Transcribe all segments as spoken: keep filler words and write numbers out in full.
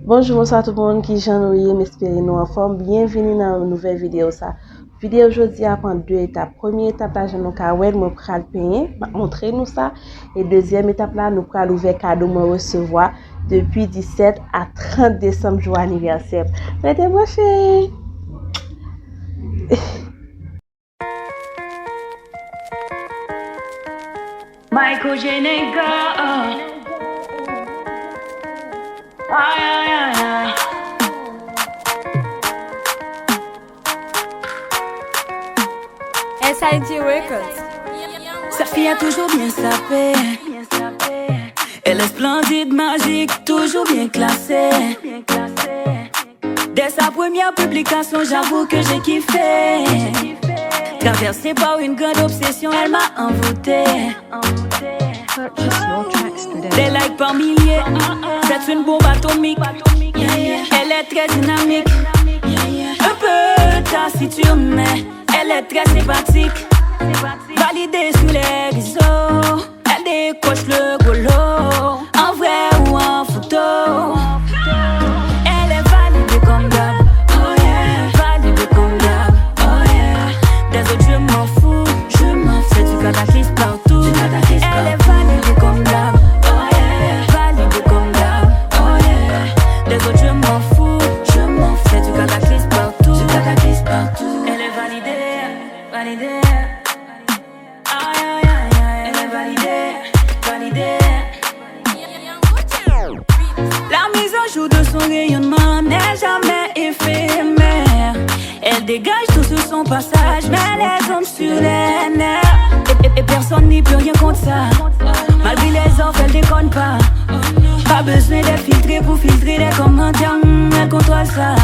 Bonjou, bonswa tout moun, kijan nou ye? M espere nou anfòm. Byenvini nan yon nouvèl videyo sa. Videyo jodi a pran de etap. Premye etap la, jan nou ka wè l, mwen pral penyen, m ap montre nou sa. E dezyèm etap la, nou pral ouvè kado mwen resevwa depi disèt a trant desanm, jou anivèsè m. Rete branche! Michael J. Nigga. Ay, ay, ay, ay. S I G Records. Cette fille a toujours bien sapé. Elle est splendide, magique, toujours bien classée. Dès sa première publication, j'avoue que j'ai kiffé. Traversée par une grande obsession, elle m'a envoûté. Purchase your tracks today. Des likes par milliers, c'est une bombe atomique. Elle est très dynamique, un peu taciturne, mais elle est très sympathique. Validée sur les réseaux, elle décoche le gros lot. En vrai ou en photo. Elle est validée comme d'hab, oh yeah. Validée comme d'hab, oh yeah. Des autres, je m'en fous, je m'en fous. C'est du cataclysme partout. Du cataclysme partout. Elle est validée comme d'hab, oh yeah. Validée comme d'hab, oh yeah. Des autres, je m'en fous, je m'en fous. C'est du cataclysme partout. Du cataclysme partout. Elle est validée, validée. Ay, ay, ay, ay, elle est validée, validée. La mise à jour de son rayonnement n'est jamais éphémère. Elle dégage tout sur son passage, met les hommes sur les nerfs. Et, et- et personne n'y peut rien contre ça. Malgré les offres, elle déconne pas. Pas besoin d'être filtrée pour filtrer les commentaires, hmm, elle contrôle ça.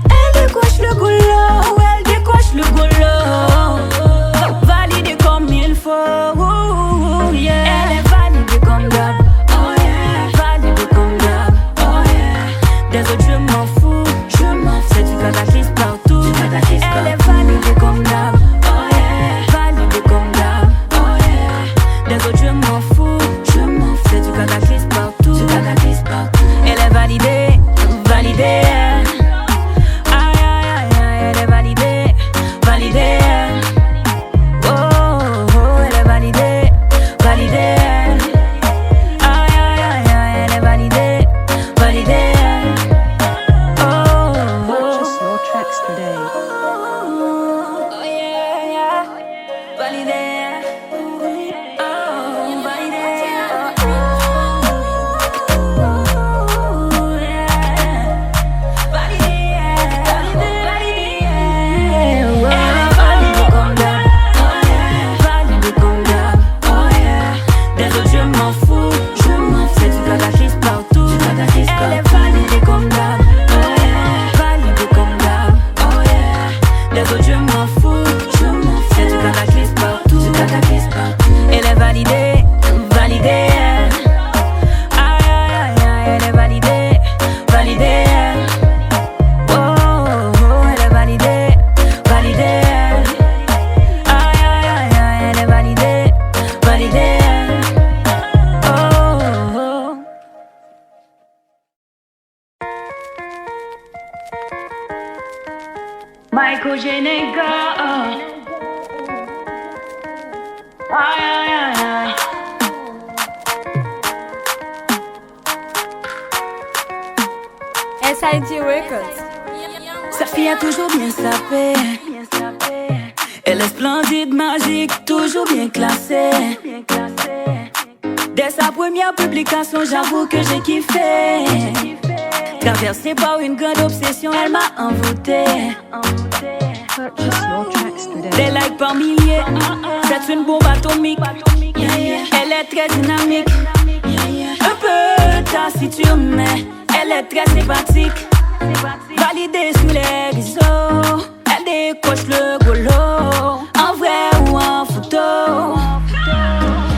Elle décoche le gros lot, elle décoche le gros lot. Validée comme il faut, yeah. Elle est validée comme d'hab, oh yeah. Validée comme d'hab, oh yeah. Des autres, je m'en fous, je m'en fous. C'est du cataclysme partout. Du cataclysme partout. Elle est validée comme d'hab, oh yeah. Validée comme d'hab, oh yeah. Des autres, je m'en fous, je m'en fous. C'est du cataclysme partout. Du cataclysme partout. Elle est validée, validée. Ay, ay, ay, ay, elle est validée, validée. Oh, oh, elle est validée, validée. Ay, ay, ay, ay, elle est validée, validée. Oh, oh. Purchase your tracks today. Oh, yeah, yeah. Validé. Oh, validé. Oh, yeah. Validé, validé, validé. Elle est validée comme d'hab. Oh, yeah. Validée comme d'hab. Oh, yeah. Des autres, je m'en fous. Je m'en fous. C'est du cataclysme partout. Du cataclysme partout. Elle est validée comme d'hab. Oh, yeah. Validée comme d'hab. Oh, yeah. Des autres, je m'en fous. Je m'en fous. C'est du cataclysme partout. Du cataclysme partout. Elle est validée, validée. Aïe, aïe, aïe, aïe, elle est validée, validée. Oh, oh, oh, elle est validée, validée. Aïe, aïe, aïe, aïe, elle est validée, validée. Oh, oh, oh. Michael J. Nigga. Ay, ay, ay, ay. S I G Records. Cette fille a toujours bien sapé. Elle est splendide, magique, toujours bien classée. Dès sa première publication, j'avoue que j'ai kiffé. Traversée par une grande obsession, elle m'a envoûté. Purchase your tracks today. Des likes par milliers, c'est une bombe atomique. Elle est très dynamique, un peu taciturne, mais elle est très sympathique. Validée sur les réseaux, elle décoche le gros lot. En vrai ou en photo.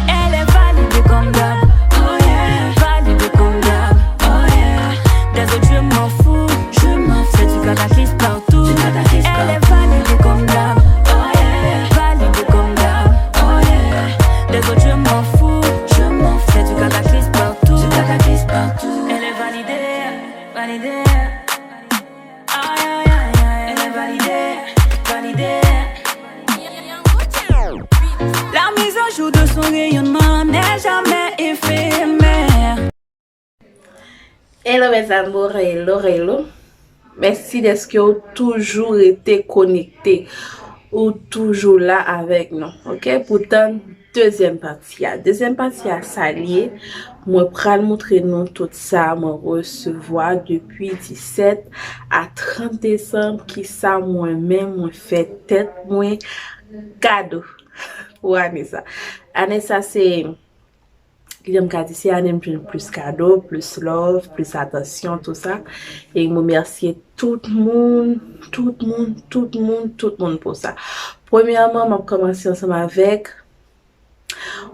Elle est validée comme d'hab, oh yeah. Validée comme d'hab, oh yeah. Des autres, je m'en fous, je m'en fous. C'est du cataclysme partout. Du cataclysme partout. Elle est validée comme d'hab, oh yeah. Validée comme d'hab, oh yeah. Des autres, je m'en fous, je m'en fous. C'est du cataclysme partout. Du cataclysme partout. Elle est validée. Validé. Ay, ay, ay, ay, elle est validée, validée. La mise à jour de son rayonnement n'est jamais éphémère. Hello mes amours, hello, hello. Mèsi dèske w toujou rete konekte. Ou toujou la avèk nou, ok? Pou tann dezyèm pati a. Dezyèm pati a, sa l ye, mwen pral montre nou tout sa mwen resevwa depi disèt a trant desanm, ki sa mwen menm mwen fè tèt mwen kado pou ane sa. Ane sa se Kidonk m ka di se ane m jwenn plis kado, plis love, plis atansyon, tou sa. E m remèsye tout moun, tout moun, tout moun, tout moun pou sa. Premyèman, m ap kòmanse ansanm avèk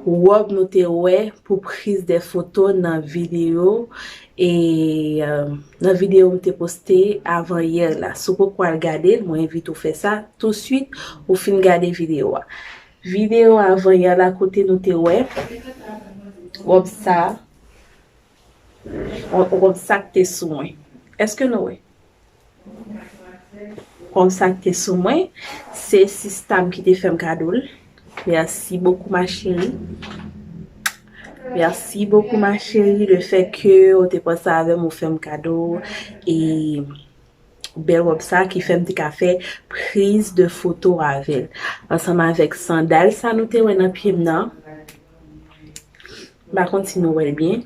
wòb nou te wè pou priz de foto nan videyo. E euh, nan videyo m te poste avan yè la. Si w poko al gade l, mwen envite w fè sa touswit ou fin gade videyo a. Videyo avan yè la kote nou te wè wòb sa, wòb sa k te sou mwen. Èske nou wè? Wòb sa k te sou mwen, se sista m ki te fè m kado l. Merci beaucoup ma chérie. Merci beaucoup ma chérie, le fait que ou te panse avè m, ou fè m kado e bèl wòb sa ki fè m te ka fè priz de foto avè l. Ansanm avèk sandal sa nou te wè nan pye m nan. M pa konn si nou wè l byen.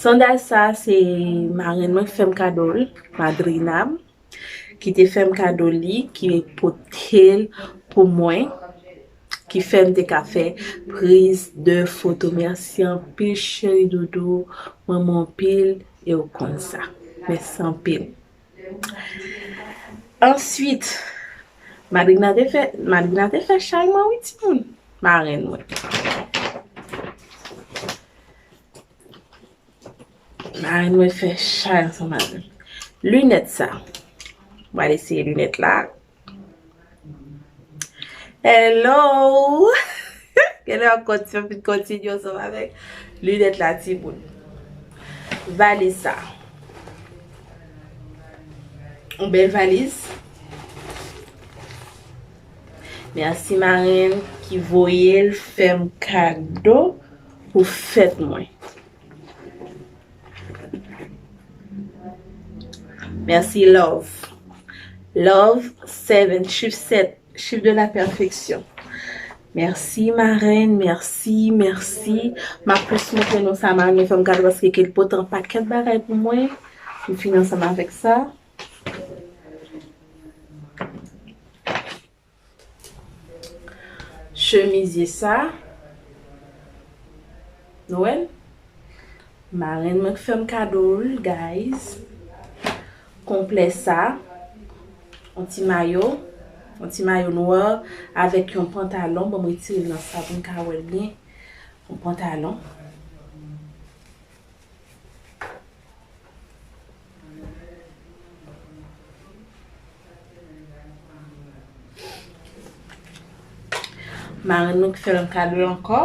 Sandal sa se marenn mwen ki fè m kado l, madrina m, ki te fè m kado li, ki pote l pou mwen, ki fè m te ka fè priz de foto. Mèsi anpil cheri doudou, mwen renmen w anpil e w konn sa. Mèsi anpil. Answit, madrina te fè, madrina te fè chay mwen wi timoun. Marenn mwen. Marenn mwen fè chay ansanm avè m. Linèt sa. Mwen al eseye linèt la. Hello! Genlè w ap kontinye, kontinye ansanm avèk linèt la timoun. Valiz sa. Yon bèl valiz. Mèsi marenn ki voye l fè m kado pou fèt mwen. Mèsi love. Love seven, chif sèt, chif de la perfection. Mèsi marenn, mèsi, mèsi. M ap plis montre nou sa marenn mwen fè m kado paske ke l pote yon pakèt bagay pou mwen. M fini ansanm avèk sa. Chemizye sa. Nou wè l? Marenn mwen k fè m kado l, guys. Konplè sa. Yon ti mayo. Yon ti mayo nwa avèk yon pantalon. Ban m retire l nan sa pou n ka wè l byen. Yon pantalon. Marenn mwen k fè m kado l ankò.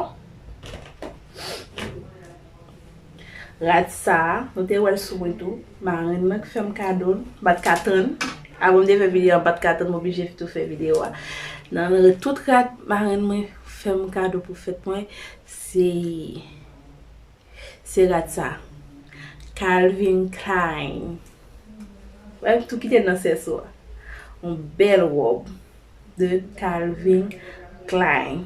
Rad sa a, nou te wè l sou mwen tou. Marenn mwen k fè m kado l. M pa t ka tann. Avan m te fè videyo a, m pa t ka tann, m oblije tou fè videyo a. Nan tout rad marenn mwen fè m kado pou fèt mwen, se Se rad sa. Calvin Klein. Wè, m tou kite nan sèso a. Yon bèl wòb de Calvin Klein.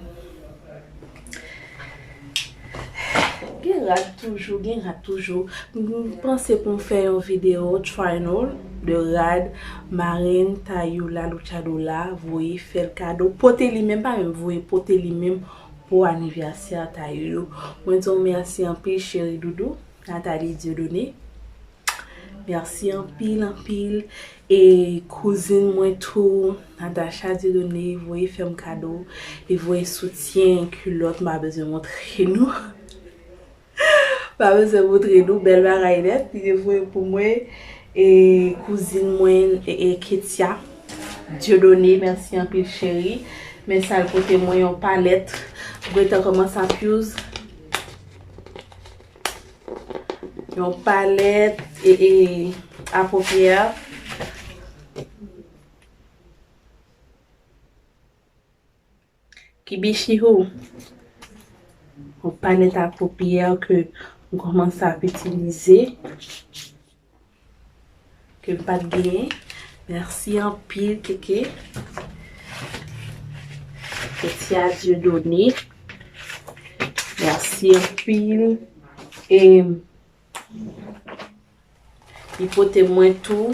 Gen rad toujou, gen rad toujou. M panse pou m fè yon videyo try on haul de rad marenn Tayoula Luchadora voye fè l kado. Pote li menm, pa menm voye, pote li menm pou anivèsè Tayoulou. Mwen di w mèsi anpil, cheri doudou, Nathalie Dieudonné. Mèsi anpil, anpil. E kouzin mwen tou, Natacha Dieudonné, voye fè m kado. Li voye soutyen, kilòt, m pa bezwen montre nou. Pa bezwen montre nou, bèl bagay nèt, li te voye pou mwen. E kouzin mwen, e, e Ketia Dieudonné, mèsi anpil, cheri. Men sa l pote mwen, yon palèt. Gentan kòmanse ap use. Yon palèt e, e apwopye. Kibichihu. Yon palèt apwopye ke m kòmanse ap itilize, ke m pa t genyen. Mèsi anpil, Keke. Keke a Dieudonné. Mèsi anpil. E li pote mwen tou.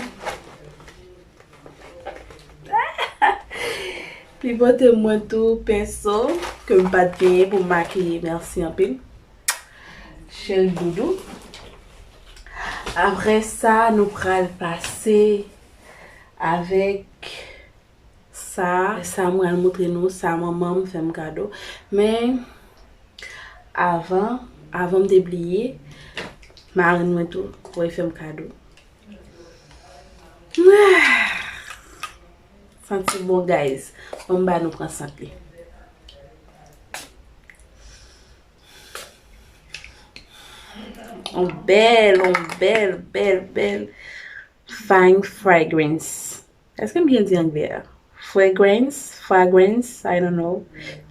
Li pote mwen tou penso ke m pa t genyen pou m makiye. Mèsi anpil. Cheri doudou. Apre sa, nou pral pase avèk sa. Sa, mwen al montre nou sa manman m fè m kado. Men, avan, avan m te bliye, marenn mwen tou, wè, fè m kado. Santi bon, guys. Ban m ba nou pran sant li. On bèl, on bèl, bèl, bèl fine fragrance. Èske m byen di anglè a? Fragrance, fragrance, I don't know.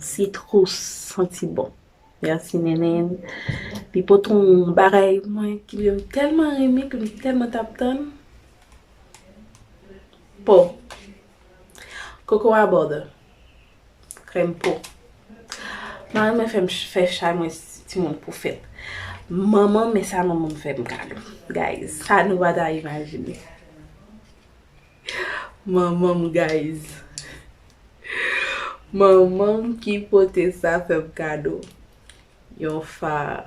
Sitrous, santi bon. Mèsi, Nenen. Li pote yon bagay mwen ki m tèlman renmen, ke m tèlman t ap tann. Po. Cocoa butter. Krèm po. Marenn mwen fè m ch-, fè chay mwen timoun pou fèt. Manman, men sa manman m fè m kado. Guys, sa nou pa ta imajine. Manman m, guys. Manman m ki pote sa fè m kado. Yon fa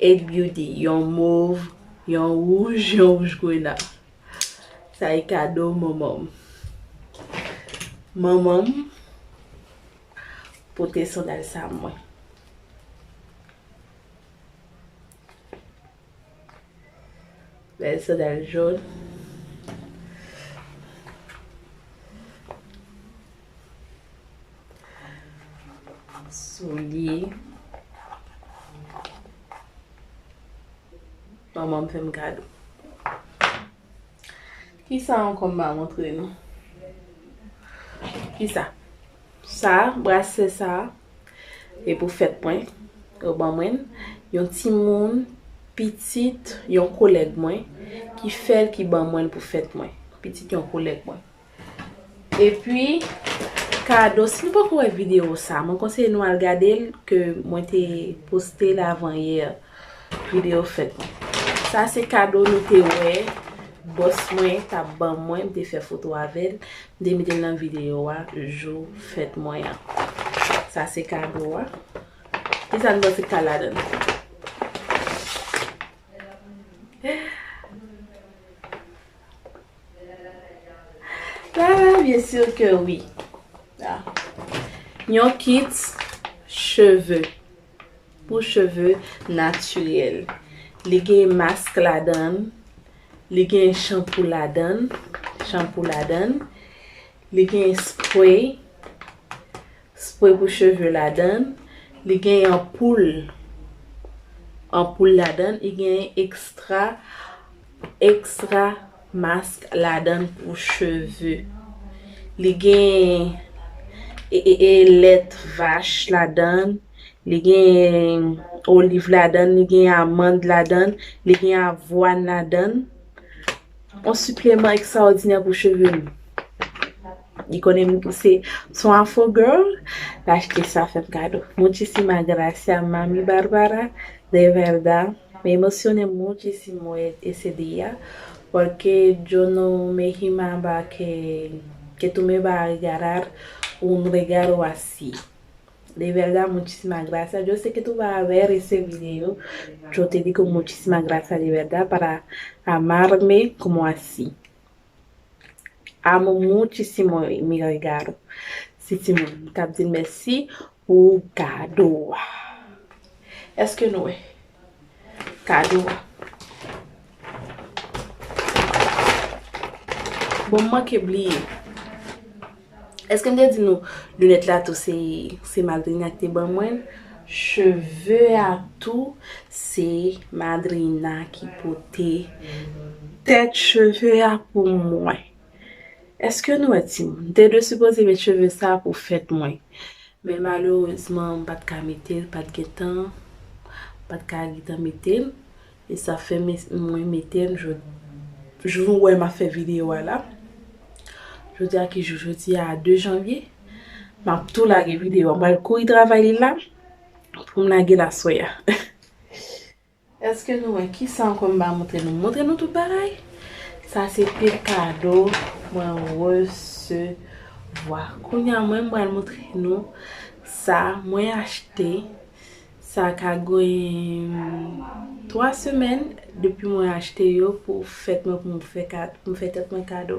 Eight Beauty, yon mov, yon wouj, yon wouj grena. Sa e kado manman m. Manman m pote sandal sa mwen. Bèl sandal jòn. Soulye. Manman m fè m kado. Kisa ankò m pa montre nou? Kisa? Sa, brasle sa, e pou fèt mwen, yo ban mwen l. Yon timoun, pitit yon kolèg mwen, ki fè l, ki ban mwen l pou fèt mwen. Pitit yon kolèg mwen. Epi, kado, si nou poko wè videyo sa, mwen konseye nou al gade l, ke mwen te poste l avan yè, videyo fèt mwen. Sa se kado nou te wè, bòs mwen t ap ban mwen, m te fè foto avè l, m te mete l nan videyo a, jou fèt mwen an. Sa se kado a. Kisa nou panse k ka ladan l? La, la, bien sûr que oui. Ah. Yon kit cheve. Pou cheve natirèl. Li gen mask ladan l. Li gen chanpou ladan l. Chanpou ladan l. Li gen spray. Spray pou cheve ladan l. Li gen anpoul. Anpoul ladan l. Li gen ekstra, ekstra mask ladan l pou cheve. Li gen e, e, e lèt vach ladan l. Li gen oliv ladan l. Li gen amann ladan l. Li gen avwàn ladan l. Yon sipleman ekstraòdinè pou cheve nou. Li konnen m se, se yon afro girl, l achte sa fè m kado. Muchísimas gracias, Mami Bárbara, de verdad, me emocioné muchísimo e-, ese día, porque yo no me imaginaba que, que tú me vas a regalar un regalo así. De verdad, muchísimas gracias. Yo sé que tú vas a ver ese video. Yo te digo muchísimas gracias de verdad para amarme como así. Amo muchísimo mi regalo. Si timoun, m t ap di l mèsi pou kado a. Èske nou wè? Kado a. Bon, m manke bliye. Èske m te di nou linèt la tou se, se Madrina ki te ban mwen l? Cheve a tou, Se Madrina ki pote tèt cheve a pou mwen. Èske nou wè timoun? M te dwe sipoze met cheve sa pou fèt mwen. Men malerezman, m pa t ka mete l, pa t gen tan, m pa t ka gentan mete l. E sa fè me- mwen mete l jodi. Jou nou wè m ap fè videyo a la. Jodi a ki jou? Jodi a de janvye. M ap tou lage videyo a. M pral kouri travay li la pou m lage l aswè a. Èske nou wè kisa ankò m pa montre nou? M montre nou tout bagay. Sa se pil kado mwen resevwa. Kounye a mwen m pral montre nou sa mwen achte. Sa ka gen twa semèn depi mwen achte yo pou fèt mwen, pou m fè ka- pou m fè tèt mwen kado.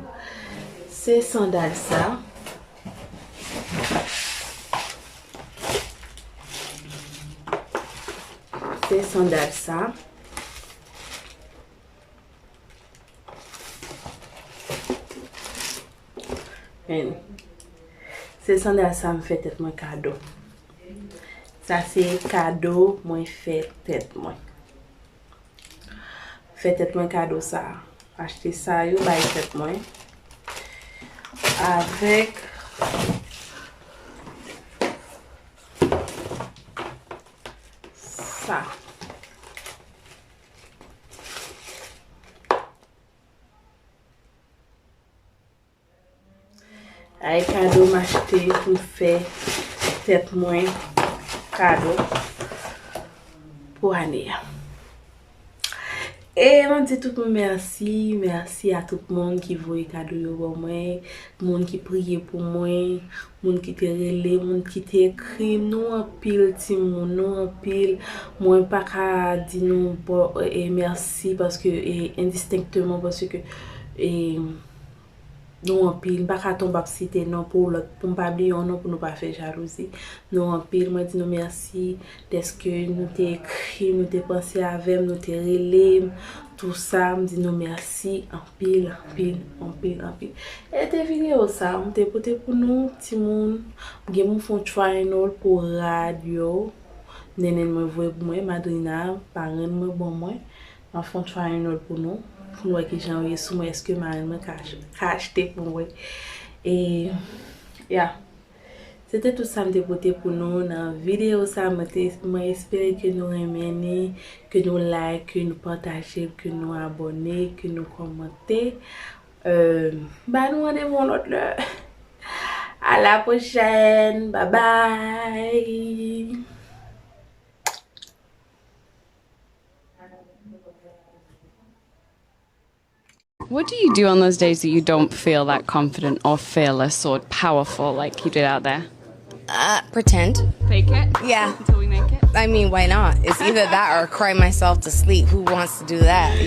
Se sandal sa. Se sandal sa. Men, se sandal sa m fè tèt mwen kado. Sa se kado mwen fè tèt mwen. Fè tèt mwen kado sa. Achte sa yo bay tèt mwen. Avèk sa. Ay kado m achte pou m fè tèt mwen kado pou ane a. E m ap di tout moun mèsi, mèsi a tout moun ki voye kado yo ban mwen, moun ki priye pou mwen, moun ki te rele, moun ki te ekri m, nou anpil timoun, nou anpil. Mwen pa ka di nou bon, e, e, mèsi paske, e, endistenkteman paske, e, nou anpil, m pa ka tonbe ap site non pou lòt, pou m pa bliye yon non pou nou pa fè jalouzi. Nou anpil, mwen di nou mèsi dèske nou te ekri m, nou te panse avè m, nou te rele m, tou sa, m di nou mèsi anpil, anpil, anpil, anpil. E te videyo sa, m te pote pou nou, timoun, m gen pou m fè yon triangle pou rad yo. Nenen mwen voye pou mwen, Madrina, parenn mwen ban mwen. M ap fè yon triangle pou nou, pou nou wè kijan yo ye sou mwen, èske marenn mwen ka ach- ka achte pou mwen. E, ya. Se te tout sa m te pote pou nou nan videyo sa. Mwen te- mwen espere ke nou renmen li, ke nou like, ke nou pataje l, ke nou abòne, ke nou kòmante. Euh, ba nou randevou yon lòt lè. A la pwochèn. Bye bye. What do you do on those days that you don't feel that confident or fearless or powerful like you did out there? Uh, pretend. Fake it? Yeah. Until we make it? I mean, why not? It's either that or cry myself to sleep. Who wants to do that?